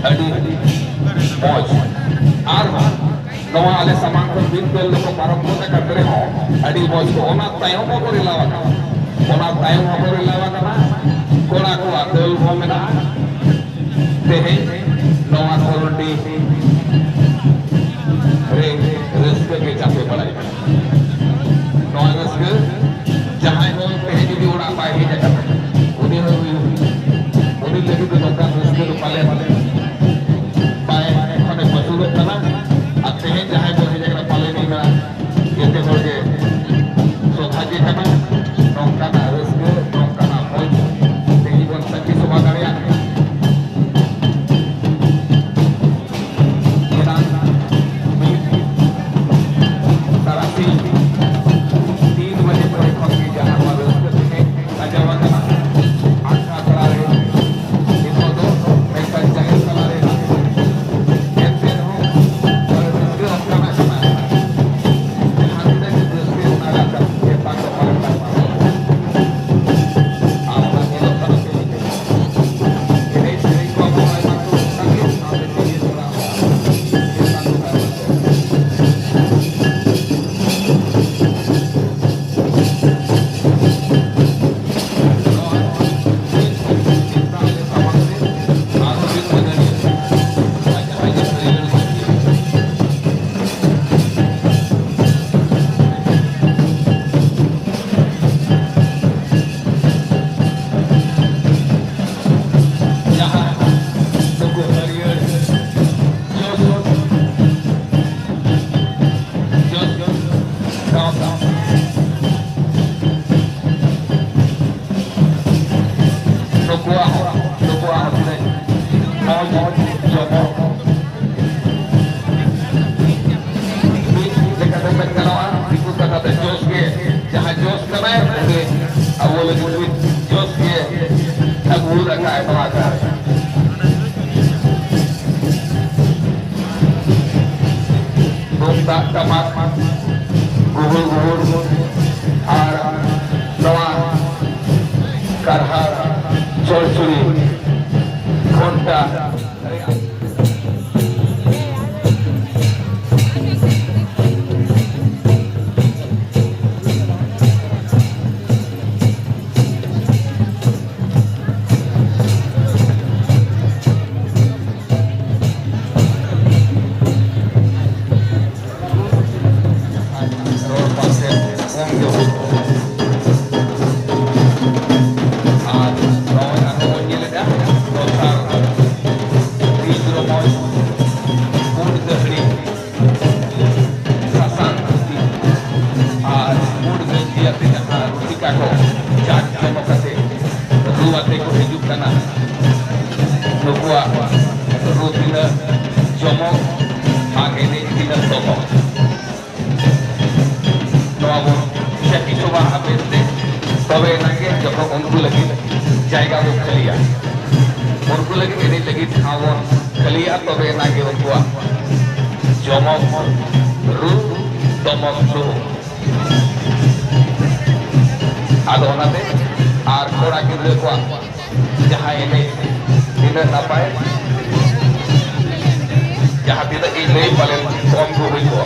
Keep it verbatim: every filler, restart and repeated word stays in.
ᱟᱹᱰᱤ ᱢᱚᱡᱽ᱾ ᱟᱨᱦᱚᱸ ᱱᱚᱣᱟ ᱟᱞᱮ ᱥᱟᱢᱟᱝ ᱠᱷᱚᱱ ᱢᱤᱫ ᱫᱚᱞ ᱫᱚᱠᱚ ᱯᱟᱨᱚᱢ ᱜᱚᱫ ᱟᱠᱟᱱ ᱨᱮᱦᱚᱸ ᱟᱹᱰᱤ ᱢᱚᱡᱽ ᱠᱚ, ᱚᱱᱟ ᱛᱟᱭᱚᱢ ᱦᱚᱸᱠᱚ ᱨᱮᱞᱟᱣ ᱟᱠᱟᱱᱟ, ᱚᱱᱟ ᱛᱟᱭᱚᱢ ᱦᱚᱸᱠᱚ ᱨᱮᱞᱟᱣ ᱟᱠᱟᱱᱟ᱾ ᱠᱚᱲᱟ ᱠᱚᱣᱟᱜ ᱫᱚᱞ ᱦᱚᱸ ᱢᱮᱱᱟᱜᱼᱟ᱾ ᱛᱮᱦᱮᱧ ᱱᱚᱣᱟ ᱠᱚᱨᱚᱱᱰᱤ ᱨᱮ ᱨᱟᱹᱥᱠᱟᱹ ᱜᱮ ᱪᱟᱯᱮ ᱵᱟᱲᱟᱭ ᱠᱟᱱᱟ᱾ ᱱᱚᱣᱟ ᱨᱟᱹᱥᱠᱟᱹ ᱡᱟᱦᱟᱸᱭ ᱦᱚᱸ ᱛᱮᱦᱮᱧ ᱡᱩᱫᱤ ᱚᱲᱟᱜ ᱵᱟᱭ ᱦᱮᱡ ᱟᱠᱟᱱᱟ, ᱩᱱᱤ ᱦᱚᱸ, ᱩᱱᱤ ᱞᱟᱹᱜᱤᱫ ᱫᱚ ᱱᱚᱝᱠᱟᱱ ᱨᱟᱹᱥᱠᱟᱹ ᱫᱚ ᱯᱟᱞᱮᱱ ᱵᱟᱭ, ᱠᱷᱚᱱᱮ ᱯᱟᱹᱥᱩᱞᱚᱜ ᱠᱟᱱᱟ᱾ ᱟᱨ ᱛᱮᱦᱮᱧ ᱡᱟᱦᱟᱸᱭ ᱵᱚᱱ ᱦᱮᱡ ᱟᱠᱟᱱᱟ, ᱯᱟᱞᱮᱱ ᱤᱧ ᱢᱮᱱᱟ, ᱡᱮᱛᱮ ᱦᱚᱲ ᱜᱮ ᱥᱚᱵᱷᱟᱜᱭᱚ ᱠᱟᱱᱟ᱾ ᱱᱚᱝᱠᱟᱱᱟᱜ ᱨᱟᱹᱥᱠᱟᱹ, ᱱᱚᱝᱠᱟᱱᱟᱜ ᱢᱚᱡᱽ ᱛᱮᱦᱮᱧ ᱵᱚᱱ ᱥᱟᱹᱠᱷᱤ ᱥᱚᱵᱷᱟ ᱫᱟᱲᱮᱭᱟᱜ ᱠᱟᱱᱟ᱾ ᱮᱱᱟᱝ ᱢᱤᱫ ᱛᱟᱨᱟᱥᱤᱧ ᱛᱤᱱ ᱵᱟᱡᱮ ᱯᱚᱨᱮ ᱠᱷᱚᱱ ᱜᱮ ᱡᱟᱦᱟᱸ ᱱᱚᱣᱟ ᱨᱟᱹᱥᱠᱟᱹ ᱛᱮᱜᱮ ᱥᱟᱡᱟᱣ ᱟᱠᱟᱱᱟ᱾ ᱟᱠᱷᱲᱟ ᱛᱟᱞᱟ ᱨᱮ ᱱᱤᱛᱚᱜ ᱫᱚ ᱢᱤᱫᱴᱟᱝ ᱡᱟᱦᱮᱨ ᱛᱟᱞᱟ ᱨᱮ ᱮᱱᱛᱮ ᱨᱮᱦᱚᱸ ᱱᱚᱣᱟ ᱨᱟᱹᱥᱠᱟᱹ ᱚᱱᱠᱟᱱᱟᱜ ᱠᱟᱱᱟ᱾ ᱡᱟᱦᱟᱸ ᱛᱤᱱᱟᱹᱜ ᱜᱮ ᱨᱟᱹᱥᱠᱟᱹ ᱨᱮᱱᱟᱜ ᱨᱟᱠᱟᱵ ᱪᱮᱛᱟᱱ ᱫᱚ ᱯᱟᱞᱮᱱ ᱵᱟᱝ ᱯᱟᱨᱚᱢᱚᱜᱼᱟ᱾ ᱟᱨ ᱚᱱᱟ ᱧᱮᱞᱚᱜ ᱠᱟᱱᱟ ᱛᱮᱦᱮᱧ ᱮᱱᱮᱡ ᱥᱮᱨᱮᱧ ᱠᱚ ᱟᱵᱚ ᱟᱭᱢᱟ ᱠᱚ ᱥᱟᱸᱜᱮ ᱥᱟᱶᱛᱮ ᱛᱮᱜᱮ ᱛᱷᱚᱲᱟ ᱪᱮᱛᱟᱱ ᱫᱚ ᱟᱭᱢᱟ ᱠᱚ ᱱᱩᱠᱩᱣᱟᱜ ᱦᱚᱸ, ᱱᱩᱠᱩᱣᱟᱜ ᱦᱚᱸ ᱛᱤᱱᱟᱹᱜ ᱢᱚᱡᱽ, ᱢᱚᱡᱽ ᱡᱚᱢᱚᱜ᱾ ᱢᱤᱫ ᱞᱮᱠᱟᱛᱮ ᱢᱮᱱ ᱜᱟᱱᱚᱜᱼᱟ, ᱫᱤᱠᱩ ᱠᱟᱛᱷᱟ ᱛᱮ ᱡᱚᱥ ᱜᱮ, ᱡᱟᱦᱟᱸ ᱡᱚᱥ ᱠᱟᱱᱟᱭ, ᱩᱱᱤ ᱟᱵᱚ ᱞᱟᱹᱜᱤᱫ ᱢᱤᱫ ᱡᱚᱥ ᱜᱮ ᱟᱹᱜᱩ ᱟᱠᱟᱫ ᱱᱚᱣᱟ ᱠᱟᱨ᱾ ᱛᱩᱢᱫᱟᱜ ᱴᱟᱢᱟᱠ ᱜᱩᱦᱩᱲ ᱜᱩᱦᱩᱲ ᱟᱨ ᱱᱚᱣᱟ ᱠᱟᱨᱦᱟᱲ ᱪᱚᱲᱪᱩᱲᱤ ᱜᱷᱚᱱᱴᱟ ᱟᱛᱮ ᱠᱚ ᱦᱤᱡᱩᱜ ᱠᱟᱱᱟ᱾ ᱱᱩᱠᱩᱣᱟᱜ ᱨᱩ ᱛᱤᱱᱟᱹᱜ ᱡᱚᱢᱚᱠ ᱟᱨ ᱮᱱᱮᱡ ᱛᱤᱱᱟᱹᱜ ᱫᱚᱢᱚᱠ, ᱱᱚᱣᱟ ᱵᱚᱱ ᱪᱟᱹᱠᱤ ᱪᱚᱵᱟ ᱦᱟᱯᱮᱱ ᱛᱮ᱾ ᱛᱚᱵᱮ ᱮᱱᱟᱝ ᱜᱮ ᱡᱚᱠᱷᱚᱱ ᱩᱱᱠᱩ ᱞᱟᱹᱜᱤᱫ ᱡᱟᱭᱜᱟ ᱵᱚᱱ ᱠᱷᱟᱹᱞᱤᱭᱟ, ᱩᱱᱠᱩ ᱞᱟᱹᱜᱤᱫ ᱮᱱᱮᱡ ᱞᱟᱹᱜᱤᱫ ᱴᱷᱟᱶ ᱵᱚᱱ ᱠᱷᱟᱹᱞᱤᱭᱟ, ᱛᱚᱵᱮ ᱮᱱᱟᱝ ᱜᱮ ᱩᱱᱠᱩᱣᱟᱜ ᱡᱚᱢᱚᱠ ᱨᱩ, ᱫᱚᱢᱚᱠ ᱨᱩ᱾ ᱟᱫᱚ ᱚᱱᱟᱛᱮ ᱟᱨ ᱠᱚᱲᱟ ᱜᱤᱫᱽᱨᱟᱹ ᱠᱚᱣᱟᱜ ᱡᱟᱦᱟᱸ ᱮᱱᱮᱡ ᱛᱤᱱᱟᱹᱜ ᱱᱟᱯᱟᱭ, ᱡᱟᱦᱟᱸ ᱛᱤᱱᱟᱹᱜ ᱤᱧ ᱞᱟᱹᱭ ᱯᱟᱞᱮᱱ ᱠᱚᱢ ᱠᱚ ᱦᱩᱭ ᱠᱚᱜᱼᱟ᱾